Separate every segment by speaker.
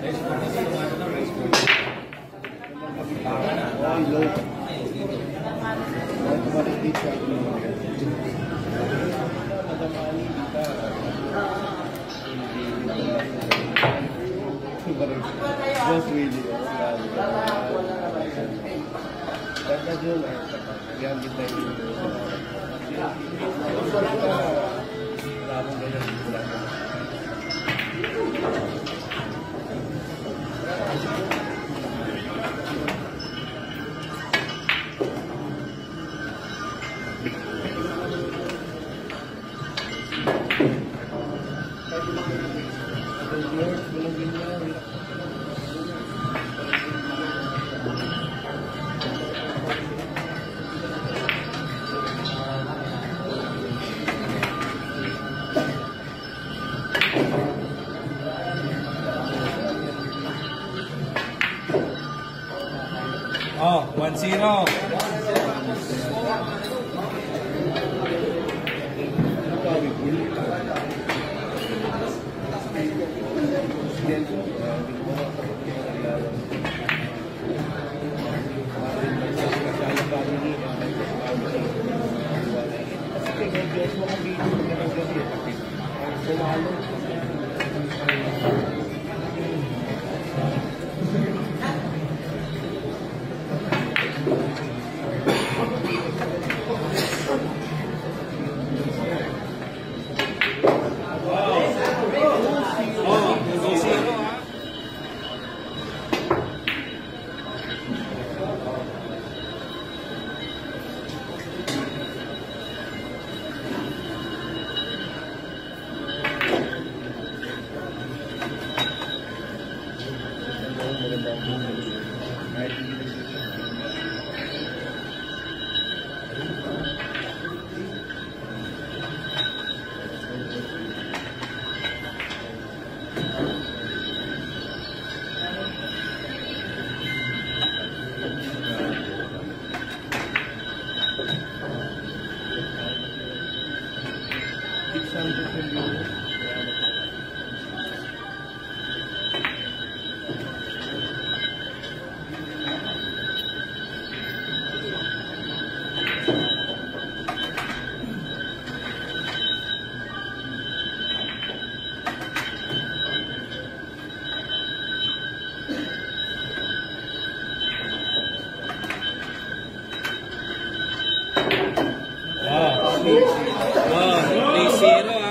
Speaker 1: Ay, low. Ay, tumalit dito. Madamani dito. Boss Willie. Ganda dyan. Yan, ganda yun. Wala akong ganyan. Wala akong.
Speaker 2: Oh, 1-0. Oh, 2-0 ah. Oh, oh, 3-0 ah.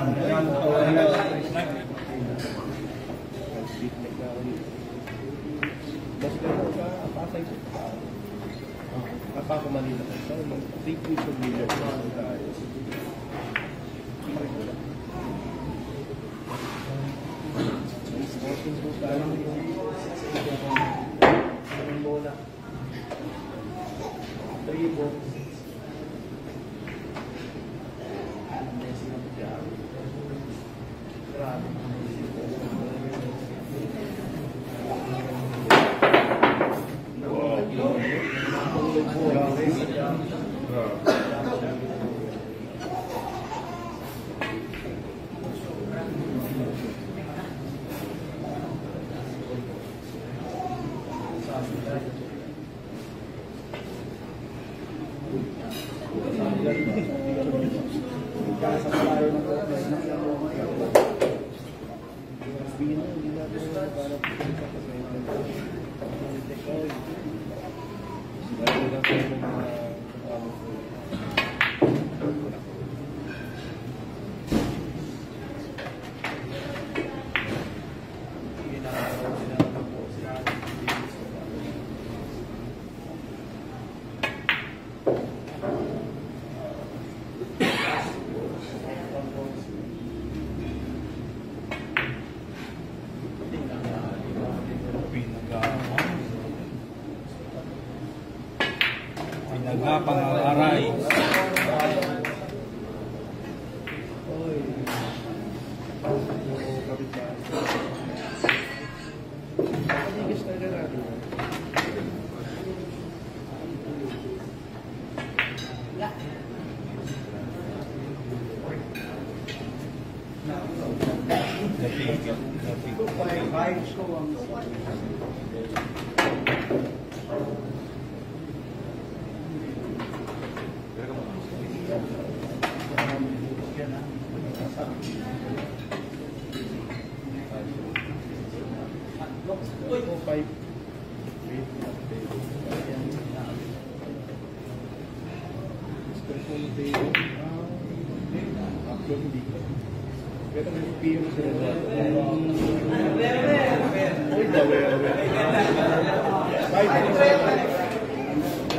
Speaker 1: Nag-feedback na ako dito. Basta ako sa Pasay po. Kapako Manila. So, mag-3 million tayo. Wala. May sporting po tayo.
Speaker 3: Anong bola? 3 po. Grabe.
Speaker 1: Bino, hindi natin para pupunta kasi oy. Dahil lang sa mga amo ko.
Speaker 2: Pinagapang. Pinagapang ang aray.
Speaker 1: Oy. Yung kapitbahay. Paligis talaga natin.
Speaker 2: Napigil. Napigil.
Speaker 1: Oh, five. Mr. Ponteo. Ah, actually, hindi ko. Pero may PM sila dati. Uy, dawe, dawe. Five.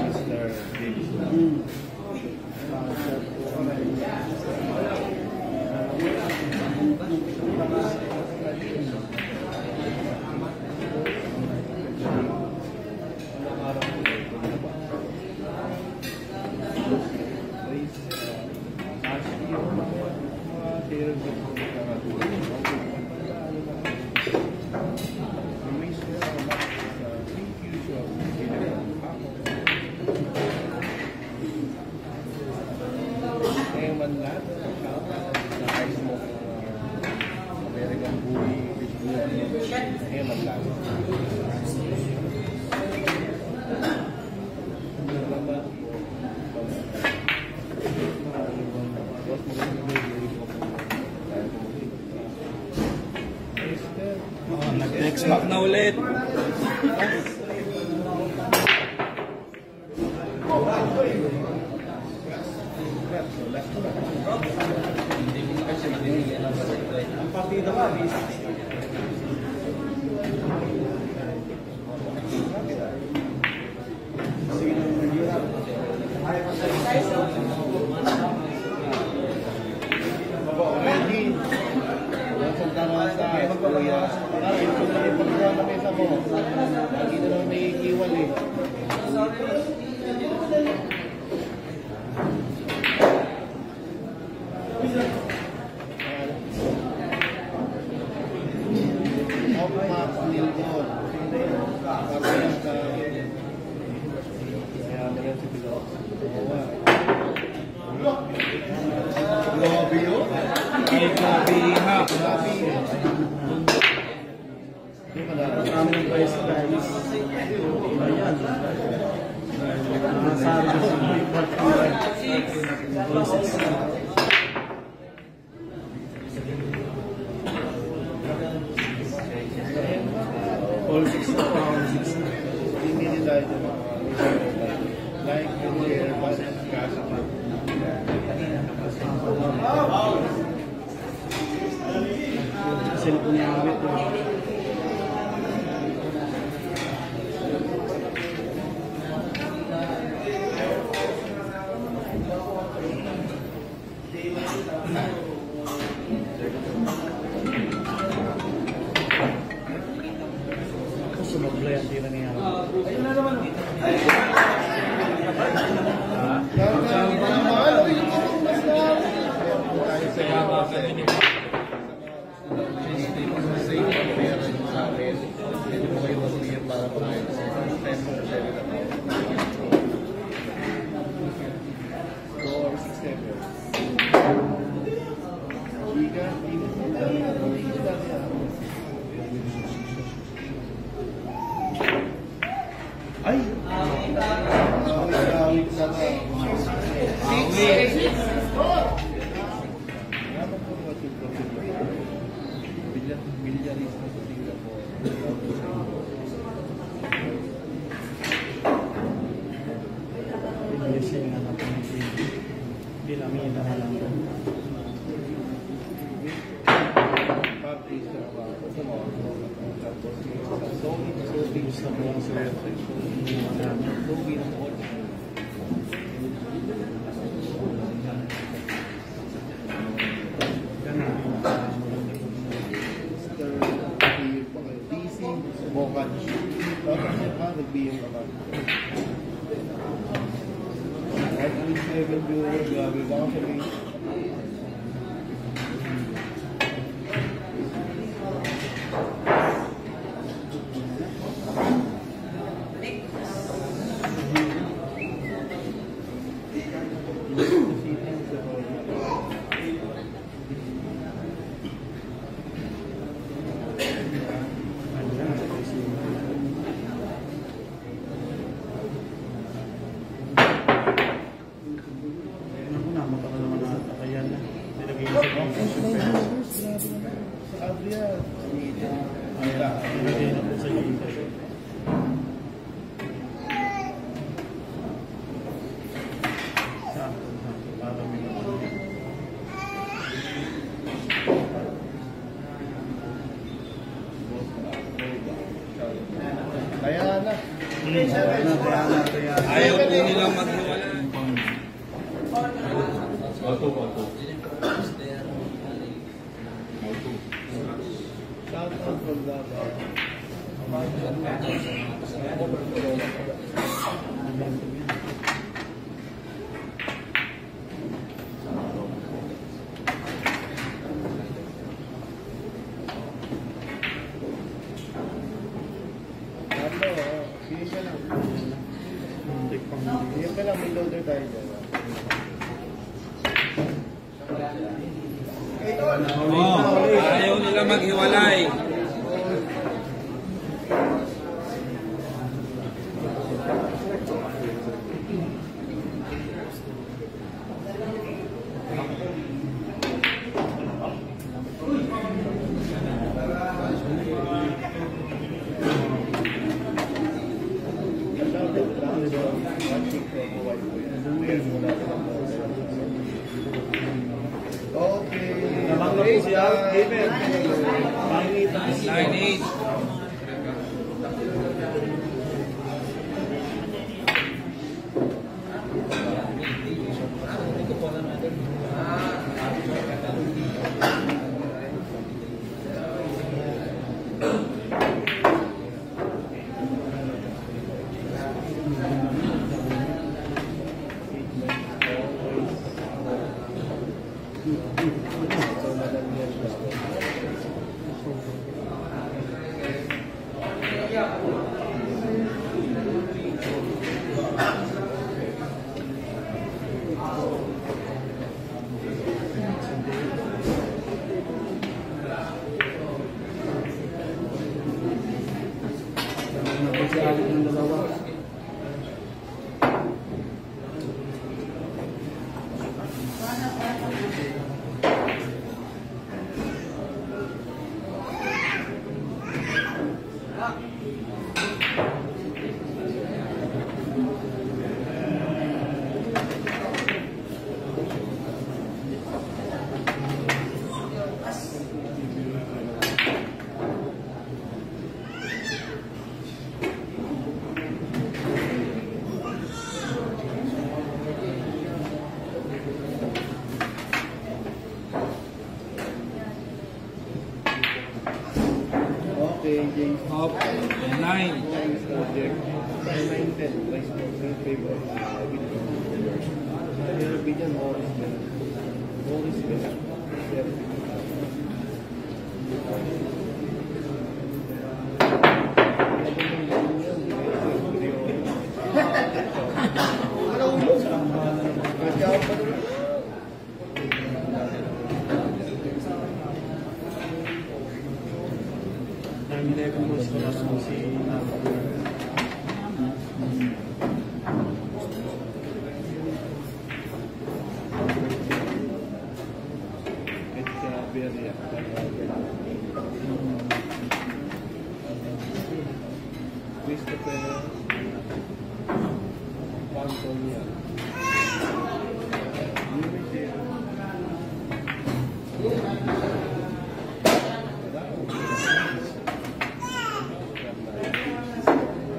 Speaker 1: Mr. Davis. Unang araw ko, Race, actually, yung mga tailor ko nakatulong. Yung race nila, sa 3Q shop, ako. Ngayon man lahat, shout out sa ice mo, American Bully, Big Bully, ngayon man lahat. Salamat po. Boss, magandang gabi po. Mister.
Speaker 2: Oh, nag-text back na ulit.
Speaker 1: Last na.
Speaker 3: Ang partida ka, is
Speaker 1: Ready? Walang Santa Rosa, Kuya. Ito na rin pagkawa na mesa mo. Lagi na lang may iwan eh. Off Max Nilton. Kaya sa kaya mo yan si Pilo. Oo nga. Grabe yun.
Speaker 2: Ay, grabe ha.
Speaker 1: Grabe. Yung pala.
Speaker 3: Maraming price price. Ayan. Nasabi ko sa may 45. All six na, all six na.
Speaker 1: Hindi tayo dyan, mga like and share, but cash.
Speaker 3: Cellphone ni Awit. Eh. Sumablay ang tira ni Awit.
Speaker 1: Pwede po kayo mag-PM para po kayo sa 10 or 7 na tayo. 4, 6, 7. Giga, giga. Ay! Awit na na.
Speaker 2: Awit.
Speaker 1: Yaman po mga Singapore. Bilyarista sa Singapore.
Speaker 3: Busy nga na po ng TV. Bilamida na lang po.
Speaker 1: Publish na ba? Sa mga tapos yung sa Sony, Sony,
Speaker 3: Gusto ko lang sila. Marami.
Speaker 1: Sony ng all.
Speaker 3: Ganun yung maganda po.
Speaker 1: Mr. PM pa kayo. DC, Bokach. Tapos siya pa, nag-BM ka pa. Kahit ang 7 viewers, grabe. Baka sabihin,
Speaker 3: Ano lang sa PC. Naku na, mabaka naman ata. Kaya na. Nilagay na sa Gcash yung pera.
Speaker 1: Sa Adria, si
Speaker 3: Ayan, nilagay na po sa Gcash. Sakto, sakto. Para may laman.
Speaker 1: Kaya na.
Speaker 3: Kaya na, kaya na, kaya na.
Speaker 2: Ayaw po nilang maghiwalay. Auto, auto. Auto.
Speaker 1: Shout out from Davao. Carlo, oh, pili ka lang.
Speaker 3: Muntik pang
Speaker 1: Pili ka lang, may loader tayo dyan.
Speaker 2: Oh, ayaw nila maghiwalay.
Speaker 1: Shout out lang sa watching from Hawaii po yan. Okay.
Speaker 3: Lamang na po si Al Gamer. Pangit ang
Speaker 2: 9-8.
Speaker 1: So, Madam Yan.
Speaker 3: Lamang na po si Alec ng dalawa.
Speaker 1: Rice po, sir, favorite. Pero bigyan Morris Bell. Morris Bell. Sir.
Speaker 3: Time 11 boss, wala naman si Nama.
Speaker 1: Kahit sa Beria. Christopher Pantonia.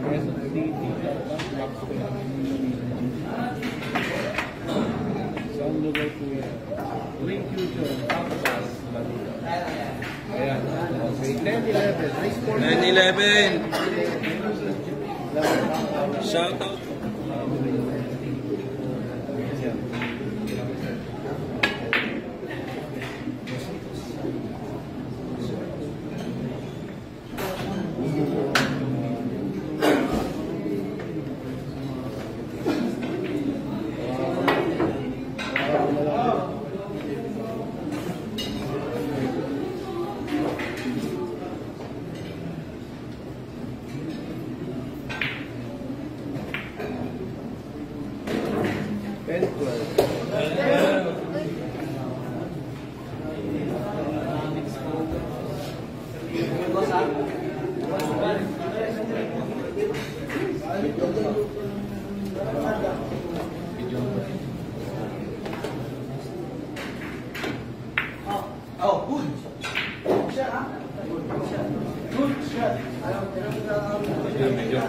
Speaker 1: Quezon City, Maxwell. Saan lugar po yan? Green Future, Capital, Manila. Ayan. Okay. 10-11. Race 4.
Speaker 2: 9-11. Shout out.
Speaker 1: Ayan. 10-12.
Speaker 4: Oh, good. Good shot, ha? Good shot. Good shot.
Speaker 2: Medyo.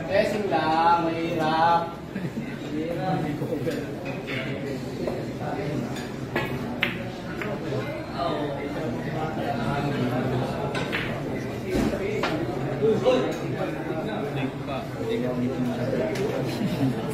Speaker 4: Testing lang, mahirap. Mahirap.
Speaker 2: Hindi ko pa. Hindi ko dito masyado.